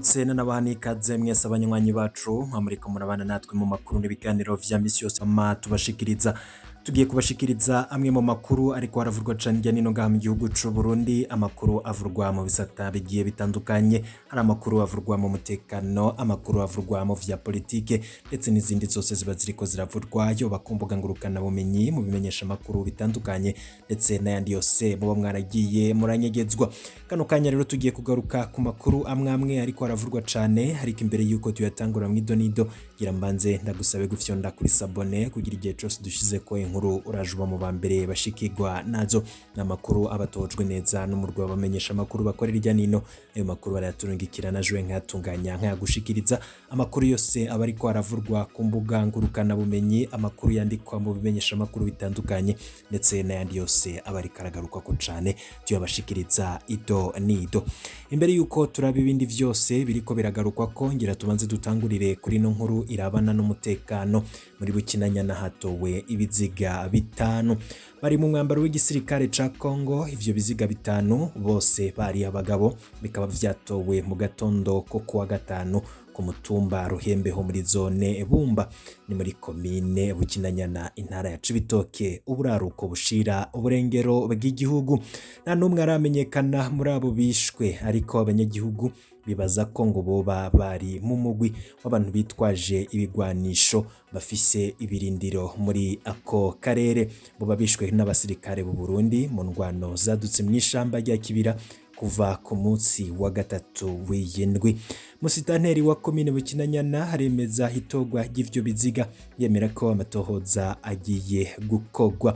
Ndabaramutse nanabaha n'ikaze mwese abanywanyi bacu mwamuriko murabana natwe mu makuru n'ibiganiro vya misi yose ma tubashikiriza. Tugiye kubashikiriza amwe mu makuru ariko haravurwa cane hirya nino ngaha mu gihugu c'u Burundi, amakuru avurwa mu bisata bigiye bitandukanye, hari amakuru avurwa mu mutekano, amakuru avurwa mu vya politike ndetse n'izindi zose ziba ziriko ziravurwa yoba ku mbuga ngurukanabumenyi, mu bimenyesha amakuru bitandukanye ndetse n'ayandi yose muba mwaragiye muranyegezwa. Kano kanya rero tugiye kugaruka ku makuru amwe amwe ariko haravurwa cane, ariko imbere yuko tuyatangura mw'idonido gira mbanze ndagusabe gufyonda kuri sabone kugira igihe cose dushizeko inkuru uraje uba mu ba mbere bashikirwa nazo. Ni amakuru aba atojwe neza n'umurwi w'abamenyesha amakuru bakorera irya nino, ayo makuru barayaturungikira najewe nkayatunganya nkayagushikiriza. Amakuru yose aba ariko aravurwa ku mbuga ngurukanabumenyi, amakuru yandikwa mu bimenyesha amakuru bitandukanye ndetse n'ayandi yose aba ariko aragarukwako cane, tuyabashikiriza ido nido. Imbere yuko turaba ibindi vyose biriko biragarukwako, ngira tubanze dutangurire kuri ino nkuru irabana n'umutekano. Muri Bukinanyana hatowe ibiziga bitanu bari mu mwambaro w'igisirikare ca Congo. Ivyo biziga bitanu bose bari abagabo, bikaba vyatowe mu gatondo ko kuwa gatanu ku mutumba Ruhembe ho muri zone Bumba, ni muri komine Bukinanyana, intara ya Cibitoke, uburaruko bushira uburengero bw'igihugu. Nta n'umwe aramenyekana muri abo bishwe, ariko abanyagihugu bibaza ko ngo boba bari mu mugwi w'abantu bitwaje ibigwanisho bafise ibirindiro muri ako karere. Boba bishwe n'abasirikare b'u Burundi mu ndwano zadutse mw'ishamba rya Kibira kuva ku munsi wa gatatu w'iyindwi. Musitanteri wa komine Bukinanyana aremeza itorwa ry'ivyo biziga, yemera ko amatohoza agiye gukorwa.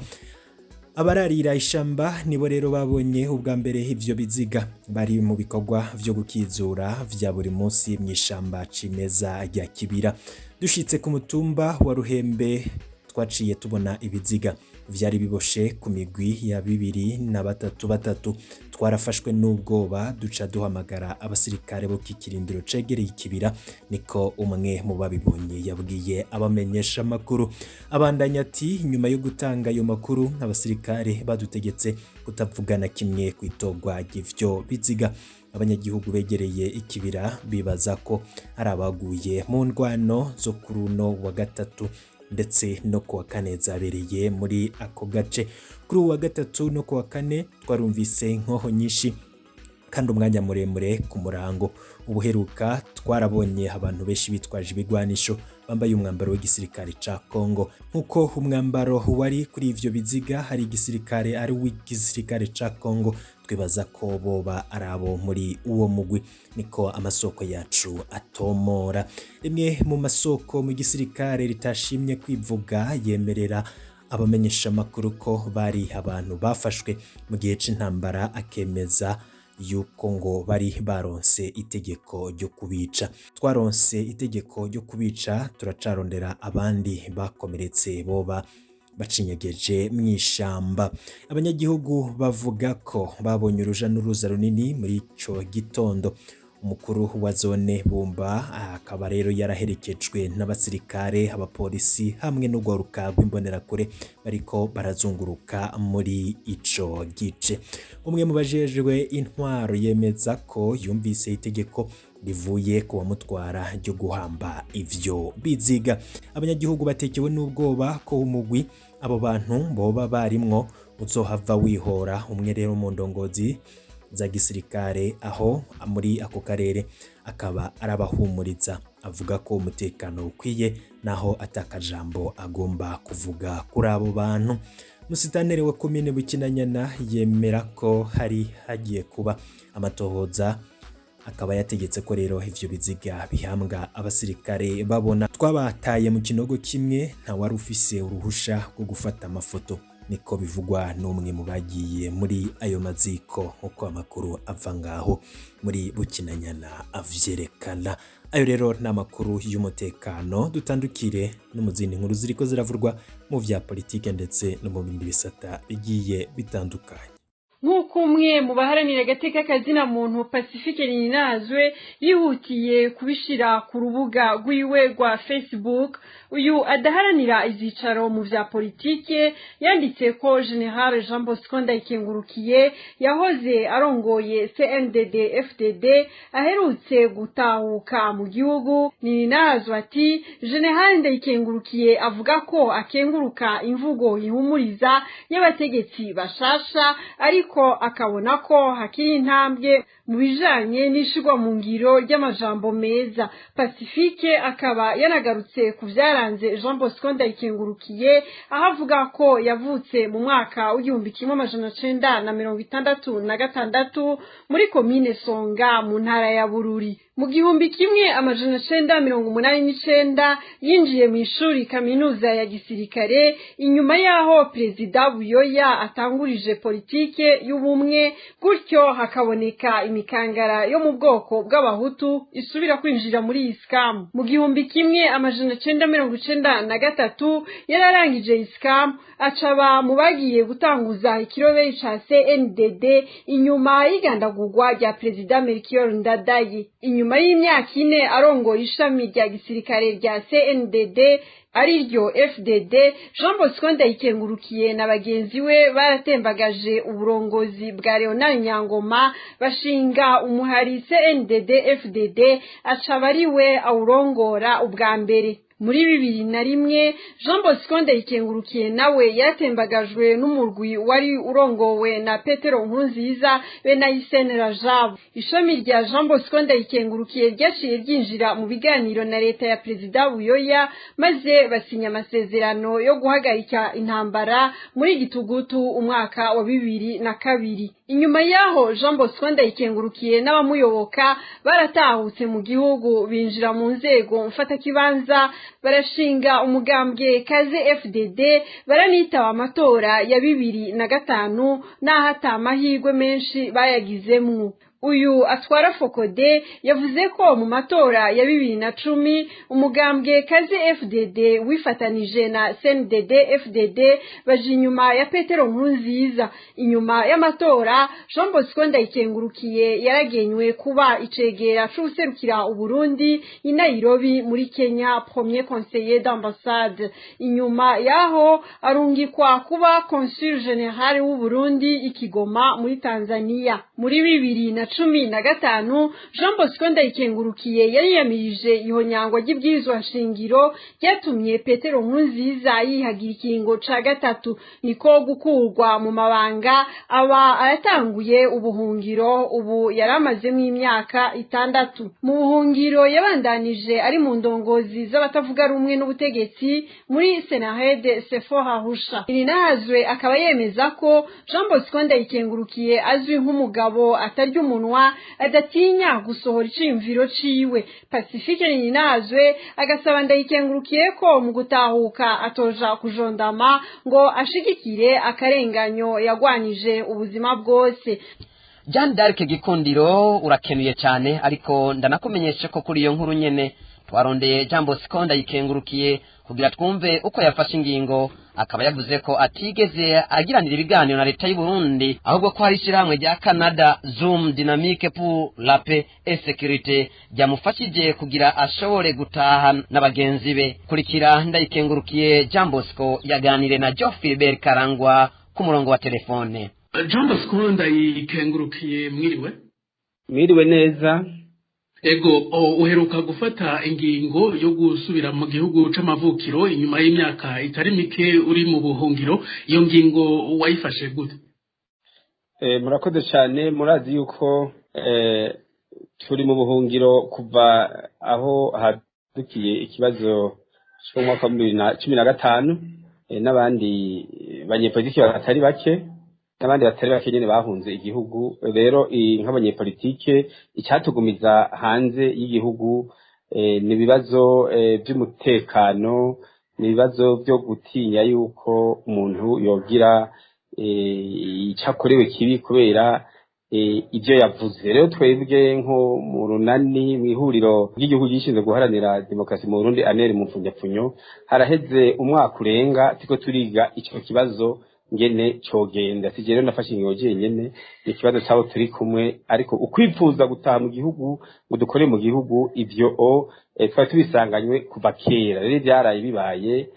Abararira ishamba nibo rero babonye ubwa mbere ivyo biziga, bari mu bikorwa vyo gukizura vya buri munsi mw'ishamba cimeza rya Kibira. Dushitse ku mutumba wa Ruhembe twaciye tubona ibiziga vyari biboshe ku migwi ya bibiri na batatu batatu. Twarafashwe n'ubwoba duca duhamagara abasirikare bo kikirindiro cegereye ikibira, niko umwe mu babibonye yabwiye abamenyesha amakuru. Abandanya ati nyuma yo gutanga ayo makuru abasirikare badutegetse kutavugana kimwe kw'itorwa ry'ivyo biziga. Abanyagihugu begereye ikibira bibaza ko ari abaguye mu ndwano zo kuri uno wa gatatu ndetse no kuwa kane zabereye muri ako gace. Kuri uwa gatatu no kuwa kane twarumvise inkoho nyinshi kandi umwanya muremure ku murango. Ubuheruka twarabonye abantu benshi bitwaje ibigwanisho bambaye umwambaro w'igisirikare ca Congo. Nkuko umwambaro wari kuri ivyo biziga hari igisirikare ari w'igisirikare ca Congo, twibaza ko boba ari abo muri uwo mugwi, niko amasoko yacu atomora. Rimwe mu masoko mu gisirikare ritashimye kwivuga yemerera abamenyesha amakuru ko bari abantu bafashwe mu gihe c'intambara, akemeza yuko ngo bari baronse itegeko ryo kubica. Twaronse itegeko ryo kubica, turacarondera abandi bakomeretse boba bacinyegeje mw'ishamba. Abanyagihugu bavuga ko babonye uruja n'uruza runini muri ico gitondo. Umukuru wa zone Bumba akaba rero yaraherekejwe n'abasirikare, abapolisi hamwe n'urwaruka rw'imbonerakure bariko barazunguruka muri ico gice. Umwe mu bajejwe intwaro yemeza ko yumvise itegeko rivuye ku bamutwara ryo guhamba ivyo biziga. Abanyagihugu batekewe n'ubwoba ko umugwi abo bantu boba barimwo uzohava wihora. Umwe rero mu ndongozi za gisirikare aho muri ako karere akaba arabahumuriza, avuga ko umutekano ukwiye naho atakajambo agomba kuvuga kuri abo bantu. Musitaneri wa komine Bukinanyana yemera ko hari hagiye kuba amatohoza, akaba yategetse ko rero ivyo biziga bihambwa abasirikare babona. Twabataye mu kinogo kimwe, nta wari ufise uruhusha rwo gufata amafoto, niko bivugwa n'umwe mu bagiye muri ayo maziko, nk'uko amakuru ava ngaho muri Bukinanyana avyerekana. Ayo rero ni amakuru y'umutekano. Dutandukire no mu zindi nkuru ziriko ziravurwa mu vya politike ndetse no mu bindi bisata bigiye bitandukanye. Nk'uko umwe mu baharanira agateka kazina muntu Pacifique Ninazwe yihutiye kubishira ku rubuga rwiwe rwa Facebook, uyu adaharanira ivyicaro mu vya politike yanditse ko General Jean Bosco Ndayikengurukiye yahoze arongoye CNDD FDD aherutse gutahuka mu gihugu. Ninazwe ati General Ndayikengurukiye avuga ko akenguruka imvugo ihumuriza y'abategetsi bashasha, ariko akabona ko hakiri intambwe mu bijanye n'ishirwa mu ngiro ry'amajambo meza. Pacifique akaba yanagarutse ku vyaranze Jean Bosco Ndayikengurukiye, aho avuga ko yavutse mu mwaka w'1966 muri komine Songa mu ntara ya Bururi. Mu 1989 yinjiye mu ishuri kaminuza ya gisirikare, inyuma yaho Perezida Buyoya atangurije politike y'ubumwe, gutyo hakaboneka imikangara yo mu bwoko bw'abahutu isubira kwinjira muri ISCAM. Mu 1993 yararangije ISCAM, acaba mu bagiye gutanguza ikirobe ca CNDD inyuma y'igandagurwa rya Perezida Melchior Ndadaye. Inyuma y'imyaka 4 arongoye ishami rya gisirikare rya CNDD ariryo FDD, Jean Bosco Ndayikengurukiye na bagenzi we baratembagaje uburongozi bwa Leonard Nyangoma, bashinga umuhari CNDD FDD, acaba ariwe awurongora ubwa mbere. Muri 2001 Jean Bosco Ndayikengurukiye nawe yaratembagajwe n'umurwi wari urongowe na Petero Nkurunziza be na Hissène Rajab. Ishami rya Jean Bosco Ndayikengurukiye ryaciye ryinjira mu biganiro na leta ya Perezida Buyoya, maze basinya amasezerano yo guhagarika intambara muri gitugutu umwaka wa 2002. Inyuma yaho Jean Bosco Ndayikengurukiye n'abamuyoboka baratahutse mu gihugu, binjira mu nzego mfatakibanza, barashinga umugambwe Kaze FDD, baranitaba amatora ya 2005 n'aho ata amahirwe menshi bayagizemwo. Uyu atwara Fokode yavuze ko mu matora ya 2010 umugambwe Kaze FDD wifatanije na CNDD FDD baje inyuma ya Petero Nkurunziza. Inyuma y'amatora Jean Bosco Ndayikengurukiye yaragenywe kuba icegera c'uwuserukira Uburundi i Nairobi muri Kenya, premier conseiller d'ambassade. Inyuma yaho arungikwa kuba consul general w'u Burundi i Kigoma muri Tanzania. Muri 2015 Jean Bosco Ndayikengurukiye yariyamirije ihonyangwa ry'ibwirizwa nshingiro ryatumye Petero Nkurunziza yihagira ikiringo ca gatatu, niko gukurwa mu mabanga, aba aratanguye ubuhungiro. Ubu yaramazemo imyaka 6 mu buhungiro. Yabandanije ari mu ndongozi z'abatavuga rumwe n'ubutegetsi muri Senahede Sephora Rusha. Irinahazwe akaba yemeza ko Jean Bosco Ndayikengurukiye azwi nk'umugabo atarya umunwa, adatinya gusohora iciyumviro ciwe. Pacifique Ninazwe agasaba Ndayikengurukiye ko mu gutahuka atoja kujondama ngo ashigikire akarenganyo yagwanije ubuzima bwose. Jean d'Arc Gikundiro, urakenuye cyane, ariko ndanakumenyesha ko kuri iyo nkuru nyene twarondeye Jean Bosco Ndayikengurukiye kugira twumve uko yafashe ingingo, akaba yavuze ko atigeze agiranira ibiganiro na leta y'u Burundi, ahubwo ko hari ishyirahamwe rya Canada Zoom Dynamique pour la paix et sécurité ryamufashije kugira ashobore gutaha na bagenzi be. Kurikira Ndayikengurukiye Jean Bosco yaganire na Joe Philbert Karangwa ku murongo wa telefone. Jean Bosco Ndayikengurukiye, mwiriwe. Mwiriwe neza. Ego, uheruka gufata ingingo yo gusubira mu gihugu c'amavukiro inyuma y'imyaka itari mike uri mu buhungiro. Iyo ngingo wayifashe gute? Murakoze cyane. Murazi yuko turi mu buhungiro kuva aho hadukiye ikibazo cy'umwaka wa 2015, n'abandi banyepolitiki batari bake, n'abandi batari bake nyene bahunze igihugu. Rero nk'abanyepolitike icyatugumiza hanze y'igihugu ni ibibazo by'umutekano, ni ibibazo byo gutinya yuko umuntu yogira icyo akorewe kibi kubera ibyo yavuze. Rero twebwe nko mu runani, mu ihuriro ry'igihugu gishinzwe guharanira demokarasi mu Burundi, ANR mu mfunyapfunyo, haraheze umwaka urenga turiko turiga ico kibazo. ngene cogenda. Si rero nafashe ingingo jenyene, ni ikibazo cabo turi kumwe, ariko ukwipfuza gutaha mu gihugu ngo dukore mu gihugu, ivyo twari tubisanganywe kuva kera. Rero ivyaraye bibaye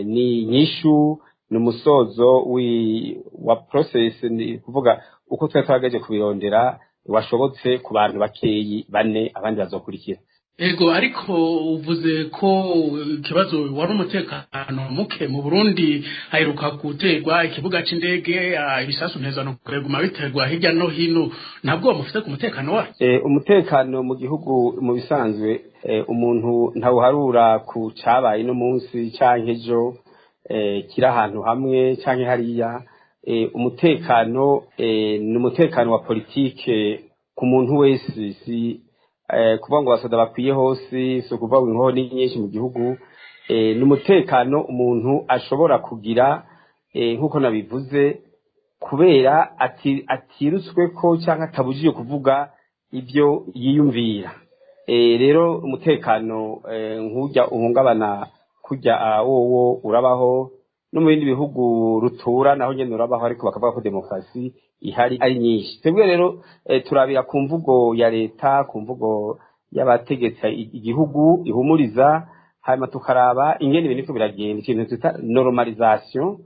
ni inyishu, ni umusozo wa process, ni kuvuga uko twari twagaje kubirondera washobotse ku bantu bakeyi bane, abandi bazokurikira. Ego, ariko uvuze ko ikibazo wari umutekano muke mu Burundi, haheruka guterwa ikibuga c'indege, ibisasu ntezano kuguma biterwa hirya no hino, ntabwo mufite ku mutekano wayo? Umutekano mu gihugu mu bisanzwe, umuntu ntawuharura ku cabaye no munsi canke ejo, kiri ahantu hamwe canke hariya. Umutekano ni umutekano wa politike ku muntu wese, si kuvuga ngo abasoda bakwiye hose, si ukuvuga ngo inkoho ni nyinshi mu gihugu. Ni umutekano umuntu ashobora kugira, nk'uko nabivuze, kubera atirutswe ko cyangwa atabujije kuvuga ibyo yiyumvira. Rero umutekano nk'ujya uhungabana kujya wowo urabaho no mu bindi bihugu rutura, naho nyene urabaho, ariko bakavuga ko demokarasi ihari ari nyinshi. Twebwe rero turabira ku mvugo ya leta, ku mvugo y'abategetsa igihugu ihumuriza, hanyuma tukaraba ingene ibintu biriko biragenda, ikintu twita normalisation.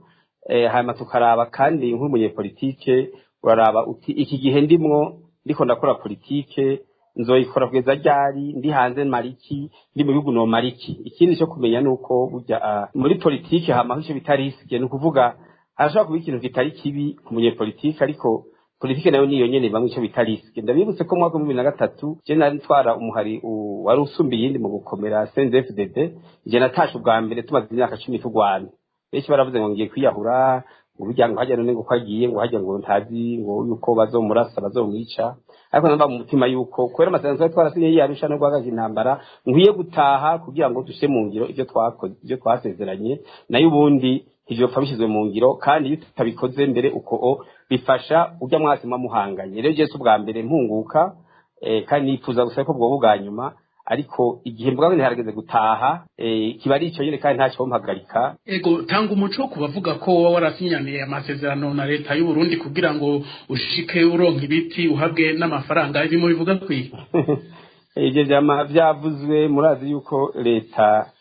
Hanyuma tukaraba kandi nk'umunyepolitike uraraba uti iki gihe ndimwo ndiko ndakora politike nzoyikora kugeza ryari? Ndi hanze mariki? Ndi mu bihugu no mariki? Ikindi cyo kumenya nuko burya muri politike hamaho ico bita risque, ni ukuvuga harashobora kuba ikintu kitari kibi ku munyepolitike, ariko politike nayo niyo nyene bamwe ico bita risque. Ndabibutse ko mu mwaka wa 2003 je nari ntwara umuhari wari usumba iyindi mu gukomera, CNDD-FDD. Je natashe ubwa mbere tumaze imyaka 10 turwana. Benshi baravuze ngo ngiye kwiyahura, ngo burya ngo hajya none ngo ko agiye, ngo hajya ngo ntazi ngo yuko bazomurasa bazomwica, ariko numva mu mutima yuko kubera amasezerano twari twarasinye yarusha no guhagarika intambara, nkwiye gutaha kugira ngo dushe mu ngiro ivyo twakoze, ivyo twasezeranye. Nayo ubundi ntivyopfa bishyizwe mu ngiro, kandi iyo tutabikoze mbere uko bifasha ujya mwasi muhanganye. Rero jewe ubwa mbere mpunguka, kandi nifuza gusa ko bwoba ubwa nyuma, ariko igihe mvuga ngo ntiharageze gutaha, kiba ari ico nyene kandi ntacyo mpagarika. Ego, tanga umuco ku bavuga ko woba warasinyaniye amasezerano na leta y'u Burundi kugira ngo ushike uronka ibiti uhabwe n'amafaranga, ibi mubivuga kwiye? Ivyo vyama vyavuzwe. Murazi yuko leta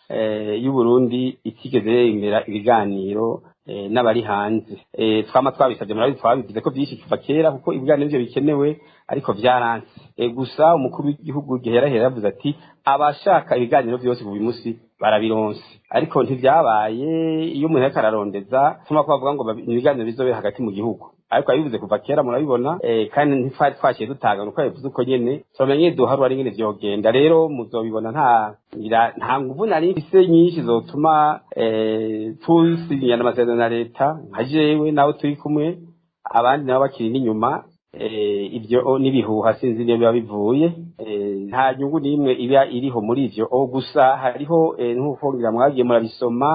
y'u Burundi itigeze yemera ibiganiro n'abari hanze. Twama twabisabye, murabizi, twabivuze ko byinshi kuva kera, kuko ibiganiro byo bikenewe, ariko vyaranse. Gusa umukuru w'igihugu igihe yarahera yavuze ati abashaka ibiganiro byose uyu munsi barabironse, ariko ntivyabaye. Iyo umuntu ariko ararondeza tuma ko bavuga ngo ibiganiro bizobera hagati mu gihugu, ariko yabivuze kuva kera murabibona, kandi ntitwari twaciye dutanga nuko yabivuze uko nyene, turamenye duharura ari nyene vyogenda. Rero muzobibona, nta nguvu nari mfise nyinshi zotuma tusinyana amasezerano na leta nka jewe nawe turi kumwe, abandi nabo bakiri n'inyuma. Ibyo n'ibihuha, sinzi niyo biba bivuye. Nta nyungu n'imwe iba iriho muri ivyo. Gusa hariho, nk'uko ngira mwagiye murabisoma,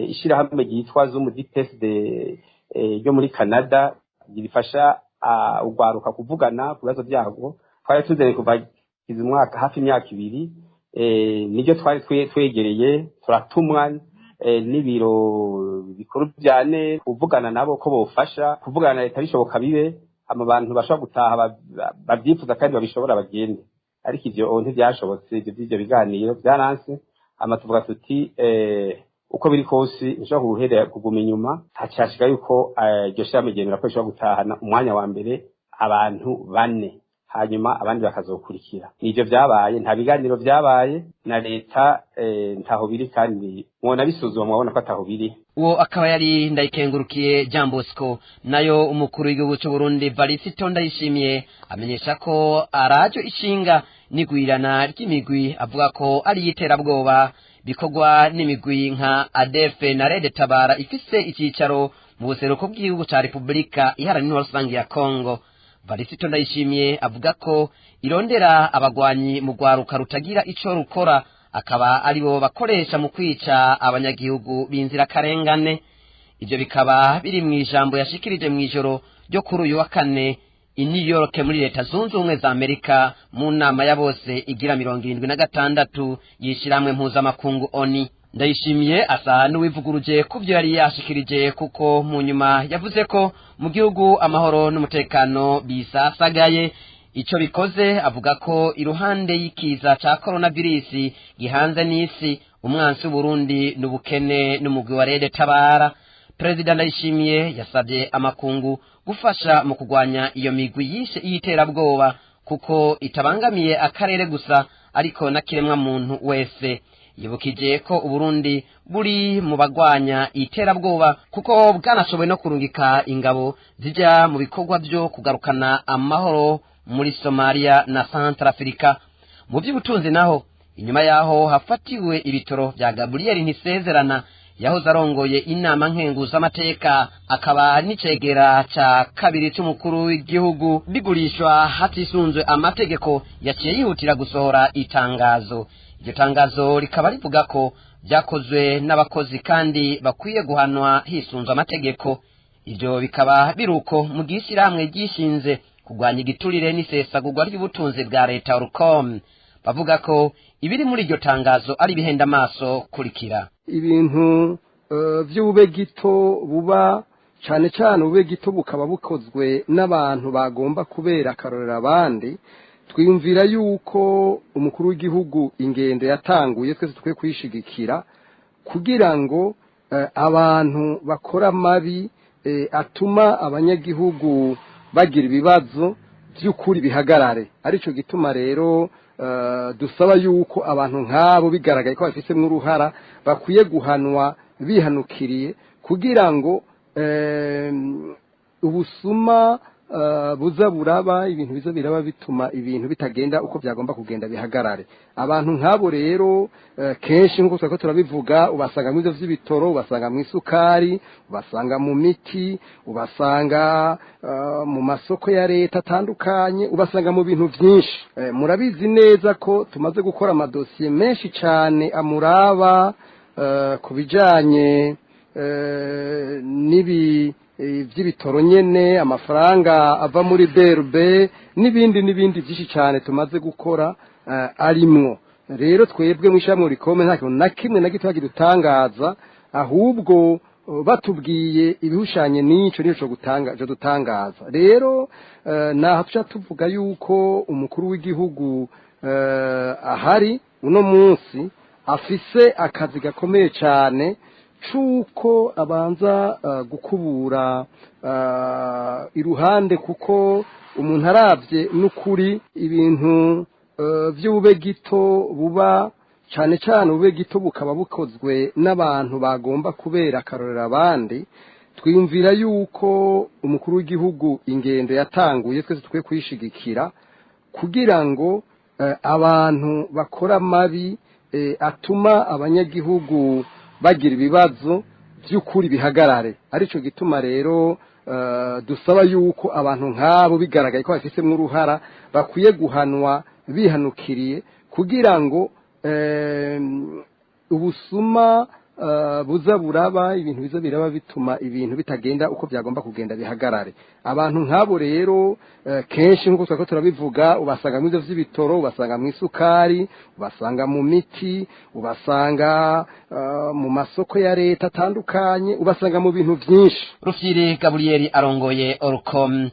ishirahamwe ryitwa Zoom DPSD ryo muri Canada rifasha urwaruka kuvugana ku bibazo byarwo. Twari tuzanye kuva izi mwaka hafi imyaka 2, niryo twari twegereye, turatumwa n'ibiro bikuru byane kuvugana nabo ko bofasha kuvugana na leta, bishoboka bibe ama bantu bashobora gutaha babyifuza kandi babishobora bagende, ariko ivyo ntivyashobotse. Ivyo vy'ivyo biganiro vyaranse. Ama tuvuga tuti uko biri kose nshobora guhera kuguma inyuma, hacashika yuko iryo shirahamwe ryemera ko rishobora gutahana umwanya wa mbere abantu bane, hanyuma abandi bakazokurikira. Nivyo vyabaye, nta biganiro vyabaye na leta, ntaho biri, kandi mwona bisuzuma mwabona ko ataho biri. Uwo akaba yari Ndayikengurukiye Jean Bosco. Nayo umukuru w'igihugu cy'u Burundi Varisito Ndayishimiye amenyesha ko arajo ishinga n'igwirana ry'imigwi avuga ko ari iterabwoba bikorwa n'imigwi nka ADF na Red Tabara ifise icyicaro mu buseruko bw'igihugu ca Repubulika Iharanira Rusange ya Kongo. Varisito Ndayishimiye avuga ko irondera abagwanyi mu rwaruka rutagira ico rukora, akaba aribo bakoresha mu kwica abanyagihugu b'inzirakarengane. Ibyo bikaba biri mu ijambo yashikirije mu ijoro ryo kuri uyu wa kane i New York muri Leta Zunze Ubumwe za Amerika, mu nama ya bose igira 76 y'ishirahamwe mpuzamakungu ONU. Ndayishimiye asa n'uwivuguruje ku byo yari yashikirije, kuko mu nyuma yavuze ko mu gihugu amahoro n'umutekano bisasagaye. Ico bikoze, avuga ko iruhande y'ikiza ca coronavirus gihanze n'isi, umwansi w'Uburundi n'ubukene n'umugwi wa Rede Tabara. Perezida Ndayishimiye yasabye amakungu gufasha mu kugwanya iyo migwi yishe y'iterabwoba, kuko itabangamiye akarere gusa, ariko n'akiremwa muntu wese. Yibukije ko Uburundi buri mu bagwanya iterabwoba, kuko bwanashoboye no kurungika ingabo zija mu bikorwa byo kugarukana amahoro muri Somalia na Centrafrica. Mu by'ubutunzi naho, inyuma yaho hafatiwe ibitoro bya Gabriel Ntisezerana yahoze arongoye Inama Nkenguzamateka, akaba n'icegera ca kabiri c'umukuru w'igihugu, bigurishwa hatisunzwe amategeko, yaciye yihutira gusohora itangazo. Iryo tangazo rikaba rivuga ko byakozwe n'abakozi kandi bakwiye guhanwa hisunzwe amategeko. Ibyo bikaba biruko mu gihe ishyirahamwe ryishinze kurwanya igiturire n'isesagurwa ry'ubutunzi bwa leta, Olucome, bavuga ko ibiri muri iryo tangazo ari ibihenda amaso. Kurikira. Ibintu by'ubube gito buba cyane cyane, ubube gito bukaba bukozwe n'abantu bagomba kubera akarorero abandi. Twiyumvira yuko umukuru w'igihugu ingendo yatanguye twese dukwiye kuyishigikira, kugira ngo abantu bakora amabi atuma abanyagihugu bagira ibibazo by'ukuri bihagarare. Aricyo gituma rero dusaba yuko abantu nk'abo bigaragaye ko bafisemo uruhara bakwiye guhanwa bihanukiriye, kugira ngo ubusuma buza buraba, ibintu biza biraba bituma ibintu bitagenda uko byagomba kugenda bihagarare. Abantu nk'abo rero kenshi, nk'uko twari turabivuga, ubasanga mu byo by'ibitoro, ubasanga mu isukari, ubasanga mu miti, ubasanga mu masoko ya leta atandukanye, ubasanga mu bintu byinshi. Murabizi neza ko tumaze gukora amadosiye menshi cyane amuraba ku bijyanye n'ibi by'ibitoro nyene, amafaranga ava muri BRB n'ibindi n'ibindi byinshi cyane tumaze gukora arimwo. Rero twebwe mu ishyirahamwe Olucome nta kintu na kimwe na gito kidutangaza, ahubwo batubwiye ibihushanye n'ico nico gutanga dutangaza. Rero naha tuca tuvuga yuko umukuru w'igihugu ahari uno munsi afise akazi gakomeye cyane cuko abanza gukubura iruhande, kuko umuntu arabye n'ukuri ibintu by'ubube gito buba cyane cyane, ubube gito bukaba bukozwe n'abantu bagomba kubera akarorero abandi. Twiyumvira yuko umukuru w'igihugu ingendo yatanguye twese dukwiye kuyishigikira, kugira ngo abantu bakora amabi atuma abanyagihugu bagira ibibazo by'ukuri bihagarare. Aricyo gituma rero dusaba yuko abantu nk'abo bigaragaye ko bafisemo uruhara bakwiye guhanwa bihanukiriye, kugira ngo ubusuma buza buraba, ibintu biza biraba bituma ibintu bitagenda uko byagomba kugenda bihagarare. Abantu nk'abo rero kenshi, nk'uko twari turabivuga, ubasanga mu byo by'ibitoro, ubasanga mu isukari, ubasanga mu miti, ubasanga mu masoko ya leta atandukanye, ubasanga mu bintu byinshi. Rufyiri Gaburiyeri arongoye Olucome.